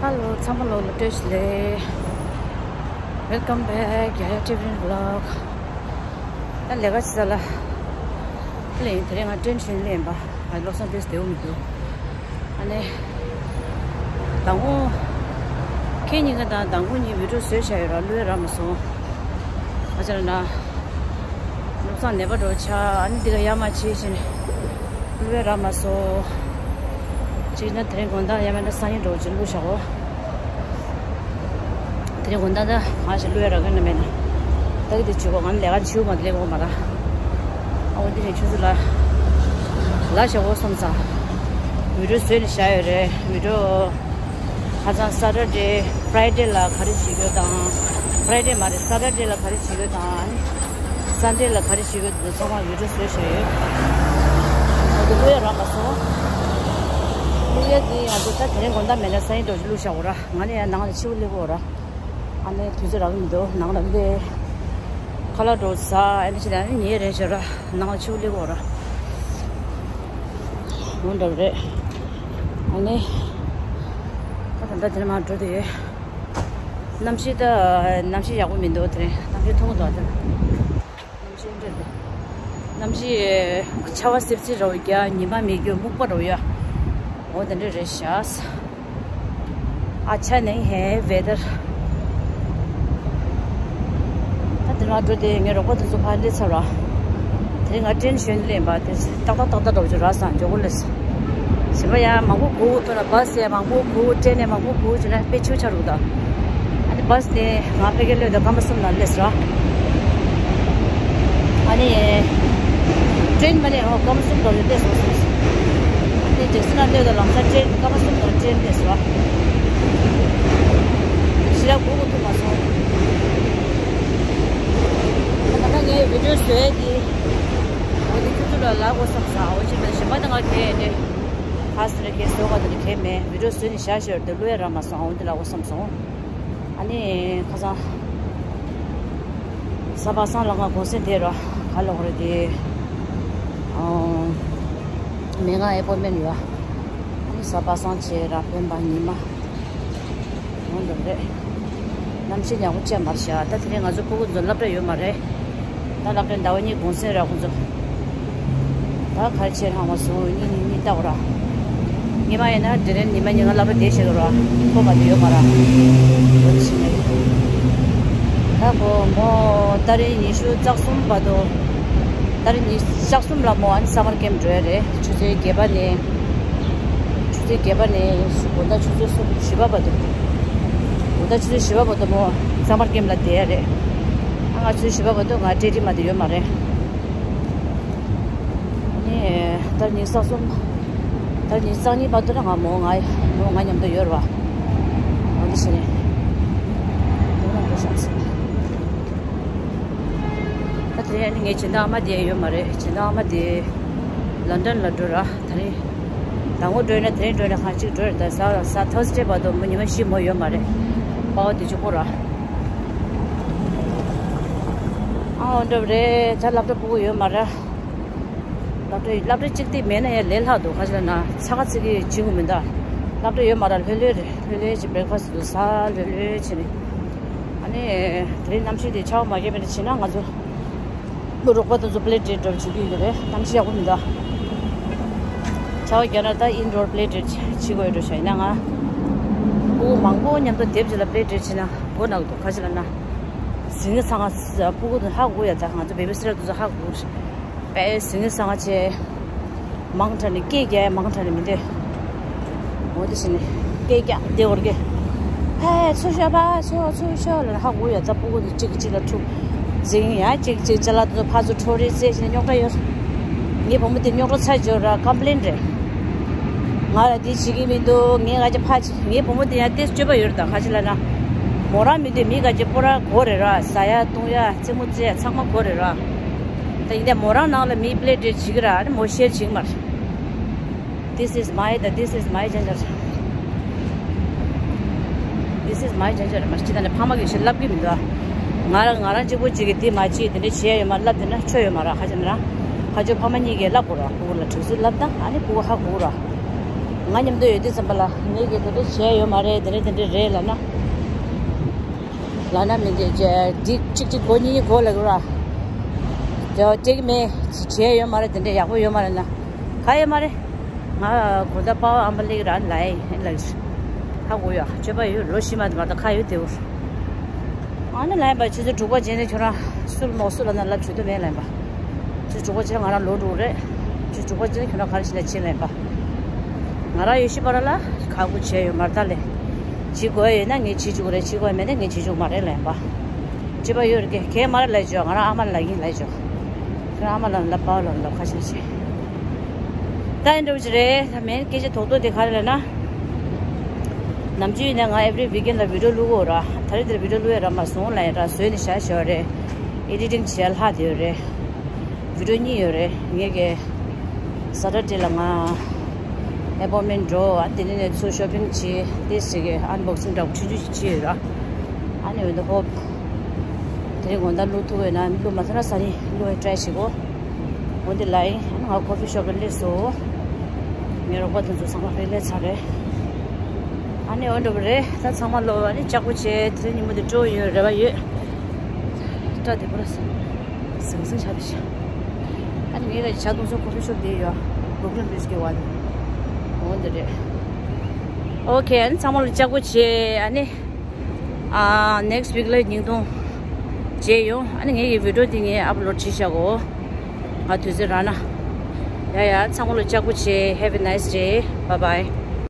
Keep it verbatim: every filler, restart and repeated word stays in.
Hello, ཚང་མ་ལོ་ལ་བཀྲ་ཤིས་བདེ་ལེགས། Welcome back, Yaya Tiffin vlog. ད་ལས་ཀ་བྱེད་ས་ལ་སླེབས་ཡིན། དེ་རིང་ང་ཊེན་ཤན་སླེབས་ཡིན་པ། ང་བློ་བཟང་ཏོག་ཙམ་བདེ་པོ་མི་འདུག་ཨ་ནི་མདང་དགོང་ཁྱེད་གཉིས་ཀ་དང་མདང་དགོང་གཉིས་བི་ཌི་ཡོ་བཟོས་བཞག་ཡོད་ར། བླུགས་ཡ་རག་མ་སོང་། ཨ་ཅག་ན་བློ་བཟང་ནད་པ་འདྲ་བོ་ཆགས། ཨ་ནི་འདི་ག་ཡར་མར་བྱས་བྱས་ནས་བླུགས་ཡ་རག་མ་སོང་། ཅིག་ན་དེ་རིང་དགོང་དག་ཡང་མིན་ན་སང་ཉིན་འདྲ་བོ་ཅིག་བླུགས་བཞག་གོ། དེ་རིང་དགོང་དག་ད་ང་ཞིག་བླུགས་ཡ་རག་གི་ན་མེད་ན། ད་གི་དེ་བྱེད་གོ། ང་ལས་ཀ་བྱེད་མ་ལས་གོ་མ་ར། ཨ་འོ་འདི་ནས་ཁྱོད་ཚོ་ལ་ལབ་བཞག་གོ་བསམ་ཙང་། བི་ཌི་ཡོ་བཟོས་ནས་བཞག་ཡོད་རེད། བི་ཌི་ཡོ་ཁ་སང་སེ་ཊར་ཌེ་ཕ་རའི་ཌེ་ལ་ག་རེ་བྱེད་རྒྱུ་དང་། ཕ་རའི་ཌེ་མ་རེད། སེ་ཊར་ཌེ་ལ་ག་རེ་བྱེད་རྒྱུ་དང་། སན་ཌེ་ལ་ག་རེ་བྱེད་རྒྱུ་དེ་ཚང་མ་བི་ཌི་ཡོ་བཟོས་བཞག་ཡོད། ང་ཚོ་བླུགས་ཡ་རག་མ་སོང་། བླུགས་ཡ་དེ་ང་ཚོ་ད་དེ་རིང་དགོང་དག་མེད་ན་སང་ཉིན་འདྲ་བོ་ཅིག་བླུགས་བཞག་གོ་ར། ང་ནི་ཡང་ནང་ལ་ཕྱི་པོ་སླེབས་གོ་ར། ཨ་ནི་དུས་ཚོད་རག་གི་མི་འདུག་ནང་ལ་སླེབས། ཁ་ལག་འདྲ་བོ་ཟ། ཨ་ནི་ཕྱི་ལ་ཨ་ནི་ཉལ་རན་བཞག་ར། ནང་ལ་ཕྱི་པོ་སླེབས་གོ་ར། འོ་འདྲ་བོ་རེད། ཨ་ནི་ད་ད་ལྟ་དེ་ནས་མར་འགྲོ་བསྡད་ཡོད། གནམ་གཤིས་ད་གནམ་གཤིས་ཡག་པོ་མི་འདུག་དེ་རིང་གནམ་གཤིས་ཐུང་ཐུང་འདུག་ཨ། གནམ་གཤིས་འདྲ་རེད། གནམ་གཤིས་ཆར་པ་སིབ་སིབ་འདྲ་བོ་རྒྱག་ཉི་མ་མེད་རྒྱུ་སྨུག་པ་འདྲ་བོ་ཡོད། འོ་དེ་འདྲ་རེད་ཤག་ཨ་ཆ་ནེ་ཧེ་ཝེ་དར། ད་དེ་ནས་འགྲོ་དེ་ངའི་རོགས་པ་དེ་ཚོ་ཕར་སླེབས་ཚར་ར། དེ་རིང་ང་ཊེན་ཤན་སླེབས་པ་དེ་ཏག་ཏག་ཏག་ཏག་འདྲ་བོ་ཅིག་རག་སོང་། མགྱོགས་པོ་སླེབས། བྱས་པ་ཡང་མང་པོ་སྒུག་ཐུབ་ན། བྷ་སི་ཡང་མང་པོ་སྒུག་ཊེན་ཡང་མང་པོ་སྒུག་བྱས་ན་དཔེ་ཕྱི་པོ་ཆགས་འདུག་ད། ཨ་ནི་བྷ་སི་ནས་ང་ཕ་གིར་སླེབས་དུས་སྐར་མ་གསུམ་ལ་སླེབས་ར། ཨ་ནི་ཊེན་མ་ནས་འོ་སྐར་མ་གསུམ་ལ་སླེབས་སོང་ཟེར། ཨ་ནི་ཇེག་སན་ལ་སླེབས་དུས་ལམ་སང་ཊེན་སྐར་མ་གསུམ་ལ་ཊེན་སླེབས་ར། ཞེ་དྲག་སྒུག་དགོས་ཐུག་མ་སོང་། ད་ལྟ་ངས་བི་ཌི་ཡོ་བཟོས་ཏེ་འོ་དེ་ཁྱོད་ཚོ་ལ་ལབ་དགོས་བསམ་སོང་། འོ་ཅིག་མེད་གཞན་པ་ད་ང་གས་ནས་ཁ་སི་རེ་གས་བཟོ་ག་དེ་ནས་གས་མེད། བི་ཌི་ཡོ་བཟོས་ནས་བཞག་ཤོར་དེ་བླུགས་ཡ་རག་མ་སོང་། འོ་འདི་ལབ་དགོས་བསམ་སོང་། ཨ་ནི་ཁ་སང་གཟའ་པ་སངས་ལ་ང་གུང་སེང་དེ་ར་ག་ལོག་རེད་དེ། ཨང་། མི་ང་ཨེ་པོ་མེན་ཡོད། ཨ་ནི་གཟའ་པ་སངས་བྱས་ར་སྤེན་པ་ཉི་མ། འོ་འདྲ་རེད། གནམ་གཤིས་ཡག་པོ་ཅིག་མ་རེད་ཤག་ད་དེ་རིང་ང་ཚོ་ཕྲུ་གུ་ཚོ་སློབ་གྲྭ་ཡོད་མ་རེད། ད་ལབ་ཀྱི་ཟླ་བ་གཉིས་གུང་སེང་རེད་ཁོང་ཚོ། ད་ག་རེ་བྱས་ལྷག་མ་སོང་། གཉིས་གཉིས་གཉིས་ལྟ་བ་ར། ཉི་མ་ཡིན་ན་དེ་རིང་ཉི་མ་ཉིན་གང་སློབ་གྲྭ་བསྡད་བྱེད་དགོས་ར། ཁོ་ག་དུས་ཡོད་མ་ར། འོ་དེ་བྱས་ནས། ད་ཁོ་མོ་ཏ་རིག་ཉི་ཤུ་རྩ་གསུམ་བར་དུ། ཏ་རིག་ཉི་ཤུ་རྩ་གསུམ་ལ་མོ་ཨ་ནི་སམ་མར་ཀེམ་འགྲོ་ཡ་རེད། ཆུ་ཚོད་བརྒྱད་པ་ནས། ཆུ་ཚོད་བརྒྱད་པ་ནས་དགོང་དག་ཆུ་ཚོད་གསུམ་བཞི་པ་བར་དུ། དགོང་དག་ཆུ་ཚོད་བཞི་པ་བར་དུ་མོ་སམ་མར་ཀེམ་ལ་བསྡད་ཡ་རེད། ཨ་ང་ཆུ་ཚོད་བཞི་པ་བར་དུ་ང་ཊེ་ཊི་མ་དེ་ཡོད་མ་རེད། ཨ་ནི་ཏ་རིག་ཉི་ཤུ་རྩ་གསུམ། ཏ་རིག་ཉི་ཤུ་རྩ་གཉིས་བར་དུ་ན་ང་མོ་ང་མོ་ང་མཉམ་དུ་ཡོད་རེད་བ། འོ་དེ་བྱས་ནས། དེ་ནས་འགྲོ་ཤག་ཟེར། ད་དེ་རིང་ཨ་ནི་ངའི་སྦྱིན་བདག་ཨ་མ་དེ་ཡོད་མ་རེད། སྦྱིན་བདག་ཨ་མ་དེ་ལོན་ཌོན་ལ་འགྲོ་ར། དེ་རིང་ཟླ་ངོ་འགྲོ་ན་དེ་རིང་འགྲོ་ན་གང་ཅིག་འགྲོ་རེད། ད་གཟའ་གཟའ་ཐར་སི་ཌེ་བར་དུ་མོ་ཉི་མ་བཞི་མོ་ཡོད་མ་རེད། པའོ་དེ་ཅིག་པོ་ར། ཨ་འོ་འདྲ་བ་རེད། ད་སློབ་གྲྭ་སྤུ་གུ་ཡོད་མ་རེད། སློབ་གྲྭ་སློབ་གྲྭ་གཅིག་དེ་མེད་ན་ཡང་ལས་སླ་འདུག་ག་ཅི་ལབ་ན་ཚ་ག་ཚི་གི་བྱེད་དགོས་མི་འདུག་སློབ་གྲྭ་ཡོད་མ་རེད། ལྷོད་ལྷོད་རེད། ལྷོད་ལྷོད་ཅིག་བྷི་རེག་ཕ་སི་དུ་ཟ། ལྷོད་ལྷོད་བྱས་ནས། ཨ་ནི་དེ་རིང་གནམ་གཤིས་དེ་ཆར་པ་མ་བརྒྱབ་པ་ནས་བྱས་ན་ང་ཚོ་རོགས་པ་དེ་ཚོ་པི་ལེ་ཊེ་ཊི་འདྲ་བྱེད་ཀྱི་ཡོད་རེད། གནམ་གཤིས་ཡག་པོ་མི་འདུག་ཆར་པ་བརྒྱབ་ན་ད་ཨིན་ཌོར་པི་ལེ་ཊེ་ཊི་བྱེད་དགོས་འགྲོ་ཤག་ཡིན་ན་ང་སྤུ་གུ་མང་པོ་མཉམ་དུ་སྡེབ་ཅིག་ལ་པི་ལེ་ཊེ་ཊི་བྱས་ན་མགོ་ན་གི་འདུག་ག་ཅི་ལབ་ན། ཟིང་ངེ་ཚང་སྤུ་གུ་དེ་ཧ་གོ་ཡ། ད་ང་ཚོ་བེ་བི་སི་ཊར་དེ་ཚོ་ཧ་གོ་རེད། པས་ཟིང་ངེ་ཚང་ཆེ། མང་དྲགས་ནས་སྐད་རྒྱག་ཡ་མང་དྲགས་ནས་མི་འདོད། འོ་དེ་བྱས་ནས་སྐད་རྒྱག་བསྡད་འོར་གི། ཧེ་ཚུར་ཤོག་པ་ཚུར་ཚུར་ཤོག་ལབ་ན་ཧ་གོ་ཡ། ད་སྤུ་གུ་དེ་གཅིག་གིས་གཅིག་ལ་འཁྲུག་འཛིང་ཡ། གཅིག་གཅིག་ཅ་ལག་དེ་ཚོ་ཕར་ཚུར་འཕྲོག་རེས་རྩེད་བྱས་ནས་རྙོག་དྲ་ཡོད། ངའི་བུ་མོ་དེ་རྙོག་དྲ་ཚ་འཇོག་ར་ཀམ་པི་ལེན་རེད། ང་ལ་འདི་བྱེད་ཀྱི་མི་འདུག་ངས་ང་ཅག་ཕ་ཆེ། ངའི་བུ་མོ་དེ་ཡང་ཏོག་ཙམ་སྤྱོད་པ་ཡོད་རེད། ད་ག་ཅི་ལབ་ན། མོ་རང་མི་འདོད་མི་ག་ཅིག་པོ་ར་གོ་རེད་ར། ཟ་ཡ་བཏུང་ཡ་རྩེད་མོ་རྩེ་ཡ་ཚང་མ་གོ་རེད་ར། ད་ཡིན་ད་མོ་རང་ནང་ལ་མི་པི་ལེ་ཊེ་ཊི་བྱེད་ཀྱི་ར། ཨ་ནི་མོ་ཤེར་བྱེད་ཀྱི་མ་རེད། This is my, the, this is my gender. This is my gender. མ་གཅིག་ད་ནི་ཕ་མ་གིས་ཞིག་ལབ་ཀྱི་མི་འདུག་ང་རང་ང་རང་གཅིག་པོ་གཅིག་གིས་འདི་མ་བྱེད་འདི་འདྲ་བྱེད་ཡ་ཡོད་མ་ལབ་དེ་ན་ཆོ་ཡོད་མ་ར། ཁ་ཅིག་ན་ར་ཁ་ཅིག་ཕ་མ་གཉིས་ཀས་ལབ་དགོས་ར། ཕྲུ་གུ་ལ་དྲག་ཤུལ་ལབ་ད་ཨ་ནི་ཕྲུ་གུ་ཧ་གོ་ར། ང་མཉམ་དུ་ཡོད་དུས་ཙམ་པ་ལ་ངས་ཀྱི་དེ་འདྲ་བྱས་ཡོད་མ་རེད། དེ་འདྲ་དེ་འདྲ་རེད་ལབ་ན། ལབ་ན་མི་འདི་ཅེ་འདི་གཅིག་གཅིག་གོ་གཉིས་གཉིས་གོ་ལབ་དགོས་ར། དེ་བ་སྤྲད་ཀྱི་མེད། བྱས་ཡོད་མ་རེད། དེ་འདྲ་ཡག་པོ་ཡོད་མ་རེད་ན། ག་ཡོད་མ་རེད། ང་གོ་ད་པའོ་ཨམ་པ་ལིག་ར་ལའི་ལགས། ཧ་གོ་ཡ་ཆོས་པ་ཡོད་ལོ་ཤི་མ་དེ་མ་ད་ཁ་ཡོད་དེ་འུར། ཨ་ནི་ལན་པ་ཆུ་ཚོད་དྲུག་པ་རྗེས་ནས་ཁྱོད་རང་སུ་ལ་མོ་སུ་ལ་ན་ལབ་བྱེད་དུ་མེད་ལན་པ། ཆུ་ཚོད་དྲུག་པ་རྗེས་ང་རང་ལོ་དྲུག་རེད། ཆུ་ཚོད་དྲུག་པ་རྗེས་ཁྱོད་རང་ག་རེ་བྱེད་ན་བྱེད་ལན་པ། ང་རང་ཡོད་ཤི་པ་ར་ལ་ཁག་པོ་བྱས་ཡོད་མ་རེད་ད་ལས། བྱེད་དགོས་ཡོད་ན་ངས་བྱེད་བཅུག་རེད། བྱེད་དགོས་མེད་ན་ངས་བྱེད་བཅུག་མ་རེད་ལན་པ། བྱེད་པ་ཡོད་རེད་གས་གས་མ་རེད་ལབ་བྱོས། ང་རང་ཨ་མ་ལ་ཡིན་ལབ་བྱོས། ཁྱོད་རང་ཨ་མ་ལ་ལབ་པའོ་ལ་ལབ་ཁ་ཤས་ཤིག་ད་ཨེ་འདྲ་བོ་ཅིག་རེད། ད་མེན་སྐད་ཆ་རྡོག་རྡོག་དེ་ག་རེ་ལབ་ན། ནམ་རྒྱུན་ཡིན་ན་ང་every weekend་ལ་video་བླུག་གོ་ར། ད་རེས་དེར་video་བླུག་ཡ་རག་མ་སོང་ལབ་ཡ་ར། བཟོས་ནས་བཞག་བཞག་རེད། editing་བྱས་ལྷག་དེ་ཡོད་རེད། video་གཉིས་ཡོད་རེད། ངས་ཀྱི་Saturday་ལ་ང་appointment་འགྲོ། ཨ་དེ་ནས་ནས་ཚུར་shopping་བྱས་དེ་ཟེར་གི་unboxing་འདྲ་པོ་ཆུང་ཆུང་ཞིག་བྱས་ཡོད་ར། ཨ་ནི་འོན་ཏེ་hope་དེ་རིང་དགོང་དག་བླུག་ཐུབ་ཡོད་ན། བླུག་མ་ཐུབ་ན་ས་ནི་བླུག་ཡ་try་བྱེད་གོ། འོན་ཏེ་ལ་ཡིན། ང་coffee shop་ལ་སླེབས་སོང་། ངའི་རོགས་པ་དེ་ཚོ་ཚང་མ་ཕེབས་སླེབས་ཚར་རེད། ཨ་ནི་འོ་འདྲ་པོ་རེད། ད་ཚང་མ་ལོ་ཨ་ནི་ལྕགས་པོ་བྱས། དེ་རིང་ཉིན་མོ་འདི་སྤྲོ་ཡོད་རེ་བ་ཡོད། སྐྲ་དེ་པོ་ར་ཟིང་ཟིང་ཆགས་དེ་ཤ། ཨ་ནི་ངའི་ལ་ཇ་འཐུང་ས་coffee shop་དེ་ཡོད། Brooklyn Bridge་གི་བར་དུ། འོ་འདི་རེད། Okay། ཨ་ནི་ཚང་མ་ལོ་ལྕགས་པོ་བྱས། ཨ་ནི། ཨ། next week་ལ་ཉིན་ཐུང་མཇལ་ཡོང་། ཨ་ནི་ངའི་video་འདི་ངས་upload་བྱེད་བཞག་གོ། ང་དུས་ཚོད་རག་ན། ཡ་ཡ། ཚང་མ་ལོ་ལྕགས་པོ་བྱས། Have a nice day. Bye bye.